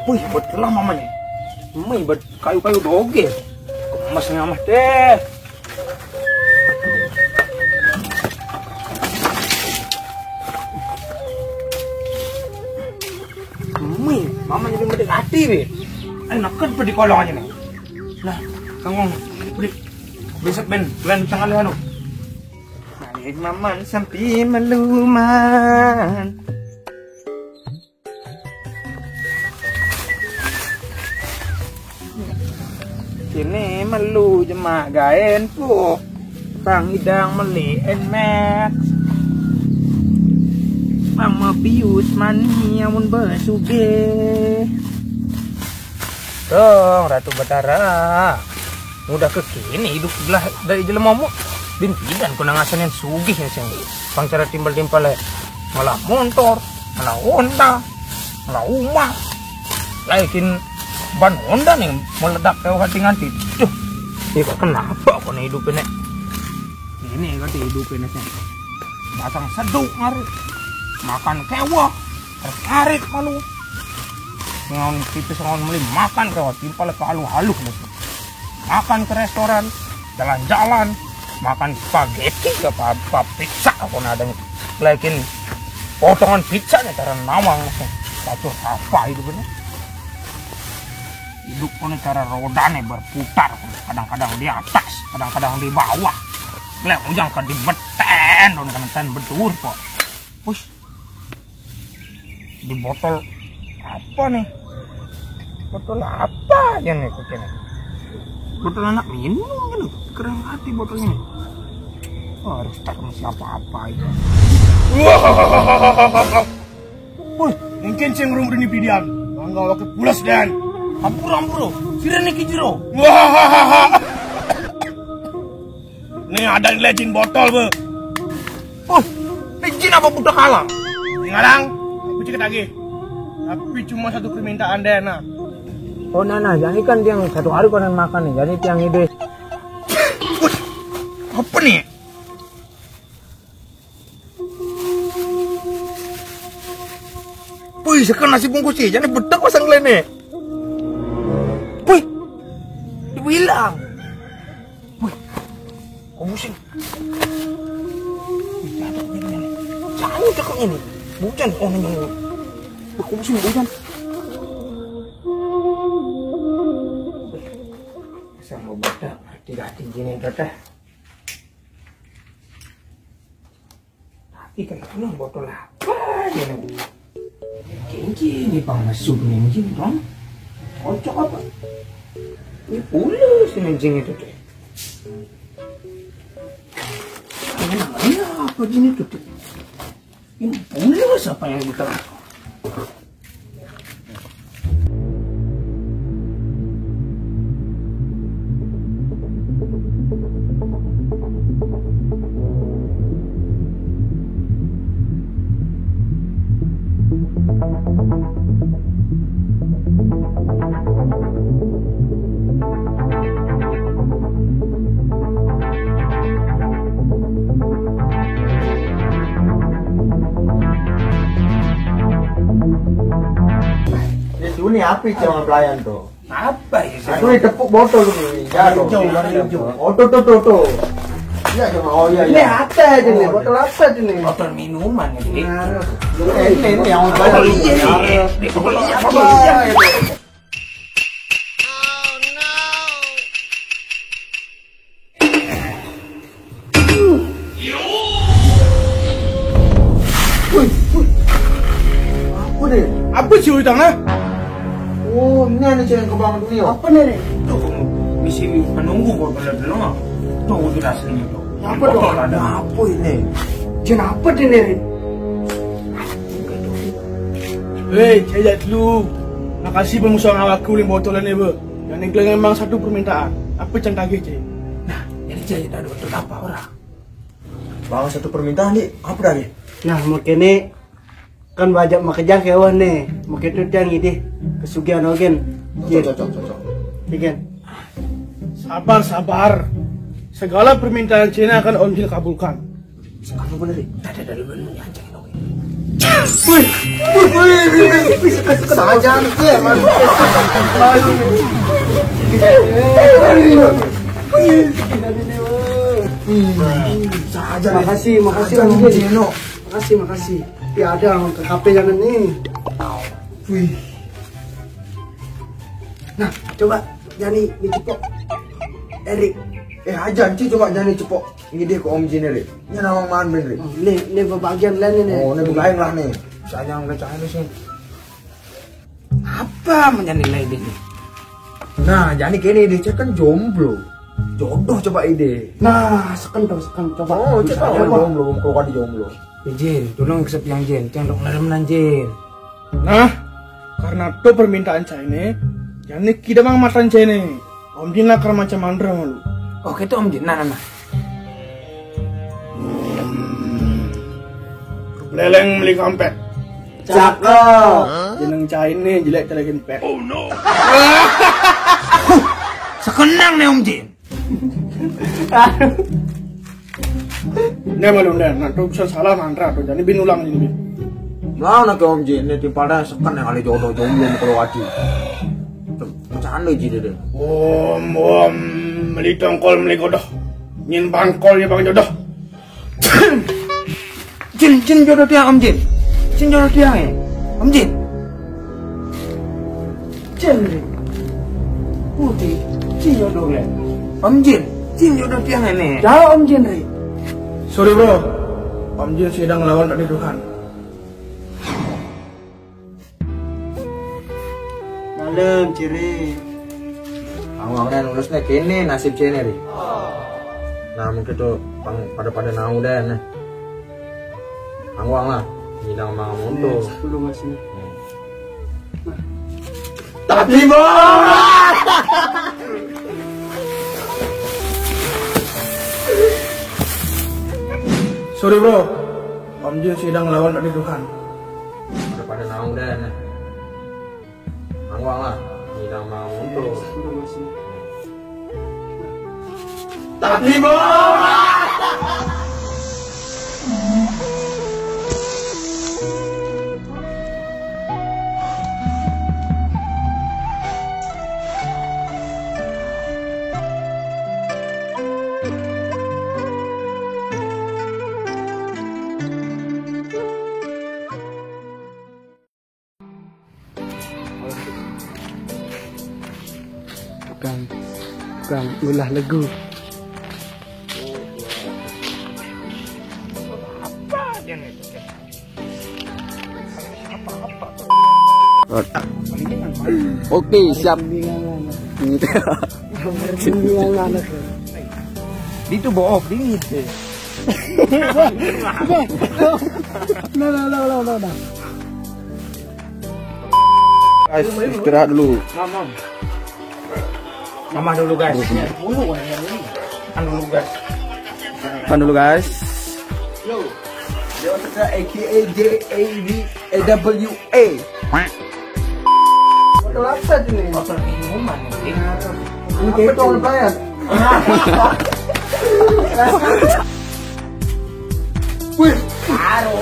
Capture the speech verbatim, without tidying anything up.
Wih, bet lah mamanya. Mih, bet kayu-kayu doge. Kemas nih amah teh. Mih, mamanya di medek hati be. Enakan pe di kolong aja nih. Nah, tanggung. Beli. Besok ben, ben tangan anu. Mari maman sampi meluman. Kini melu jemak gaen pu. Bang idang meli Nmax. Bang Mobius mani amun besuge. Dong Ratu Batara. Mudah kekini hidup belah dari jelema mu. Bin pidan ku nang asanin sugih sing. Pang cara timbal-timbal malah montor, malah Honda, malah umah. Laikin ban Honda nih meledak ke hati nganti. Duh, ini kok kenapa kok nih hidup ini? Ini kan hidup ini sih. Pasang seduk ngari. Makan kewah, tertarik malu. Ngon tipis ngon meli makan kewah, timpal ke alu-alu. Makan ke restoran, jalan-jalan, makan spaghetti ke apa, apa pizza apa nadanya. Laikin potongan pizza nih karena nawang. Catur apa hidup ini? Hidup ini cara roda nih berputar, kadang-kadang di atas, kadang-kadang di bawah. Lek ujang ke di beten, don kan ten bedur kok. Wih, di botol apa nih? Botol apa aja nih kok ini? Botol anak minum kan, keren hati botolnya. Oh, harus tak sama siapa-apa itu. Wih, mungkin sing rum ini pidian. Mangga wakil pulas dan. Ampura, ampura. Sira niki jero. Wah. Nih ada legend botol be. Oh, legend apa budak kalah? Ngarang, aku cek lagi. Tapi cuma satu permintaan deh nah. Oh nana, jadi kan yang satu hari konen makan nih, jadi tiang ide. Apa nih? Wih, sekarang nasi bungkus sih, jadi bedak pasang lene. Wih, dibilang. Wih, kok pusing? Wih, jatuh ini, ini. Jatuh cakep ini. Bukan, oh ini. Wih, kok pusing, bukan? Sama bedak, tidak tinggi nih, teteh. Tapi kan penuh botol apa ya nih? Kenci ini pang masuk nih, anjing, dong. Kocok apa? Ini pula si anjing itu tuh. Ini namanya apa gini tuh, tuh? Ini pula siapa yang buka? Ini api cuma pelayan tuh. Apa ya? Aduh, ini tepuk botol tuh. Ya, jauh, jauh, jauh. Oh, tuh, tuh, tuh, tuh. Iya, cuma, oh iya, ini iya. Apa aja nih? Oh, botol apa aja nih? Botol minuman ini. Nah, ini, ini yang mau bayar. Oh, iya, iya. Iya, iya, iya. Woi, woi. Apa deh? Apa sih utangnya? Oh, ini ada cewek kebangun dunia. Apa nih? Tuh, misi menunggu kok dulu. Tuh, udah aslinya tuh. Apa dong? Ada apa ini? Jen apa deh nih? Hei, cejat lu. Makasih pemusuhan awakku ling botolan ini, Bu. Dan yang emang satu permintaan. Apa yang kagih, Cek? Nah, jadi cejat ada betul apa orang? Bawa satu permintaan nih, apa dari? Nah, mungkin nih kan banyak makejang ke wah nih. Mungkin tuh yang ini kesugihan ogen. Cocok, cocok, cocok. Ogen. Sabar, sabar. Segala permintaan Cina akan Om Jin kabulkan. Sekarang bener nih. Tadi dari mana nih anjing ini? Wih, wih, wih, wih, wih, wih, suka, suka. Saja nih, ya, Mas. Saja nih. Makasih, makasih, Saja Om nih, Jin. Jeno. Makasih, makasih. Ya ada, Om, ke kafe jangan nih. Wih. Nah, coba jani dicepok. Erik. Eh, aja, Ci, coba jani cepok. Ini dia ke Om Jin, Rik. Ini nama man, Ben, Rik. Oh, ini, ini bagian lain ini. Oh, ini bukain lah nih. Saya yang udah cari sih. Apa menjadi lady ini? Nah, jadi gini, dia kan jomblo. Jodoh coba ide. Nah, seken tuh, seken. Coba. Oh, bisa coba aja, Pak. Jomblo, kalau ada jomblo. Jin, tolong accept yang Jin, yang dok ngeremenan Jin. Nah, karena itu permintaan saya ini, jadi kita mang matan saya ini. Om Jin lah kerja macam mantra malu. Oke tuh Om Jin, nah, nah, nah. Leleng beli kampet. Cakep. Jeneng cai ini jelek telekin pet. Sekenang nih Om Jin. Ini malu nih, nah tuh bisa salah mantra tuh, jadi bin ulang ini. Nah, nak Om Jin, ini timpalnya seken yang ada jodoh jomblo kalau wajib. Bercanda Jin deh. Om, om, beli tongkol, beli godoh. Nyin bangkol ya bang jodoh. Jin, Jin jodoh tiang Om Jin. Jin jodoh tiang ya. Om Jin. Jin, Ri. Putih, Jin jodoh ya. Om Jin, Jin jodoh tiang ini. Jauh Om Jin, Ri. Sorry bro, Om Jin sedang lawan dari Tuhan. Malam, Ciri. Awangnya nulisnya kene nasib cene ri. Nah, mungkin tuh pang-, pada-pada nau deh, nah. Awang lah, bilang mau untuk. Sepuluh masih. Tapi bro. Sorry bro, Om Jin sedang lawan dari Tuhan. Pada-pada nau deh, nah. Awang lah, bilang mau untuk. Tapi bro. Tukang, tukang ulah lagu. Oke, siap. Itu bohong, dingin. Nah, nah, nah, nah, nah, nah. Guys, istirahat dulu. Mama dulu guys. Kan dulu guys. Kan dulu guys. Yo, yo, kita A K A J A D A W A. Motor apa tuh nih? Motor minuman. Ini kayak tol bayar. Wih, baru.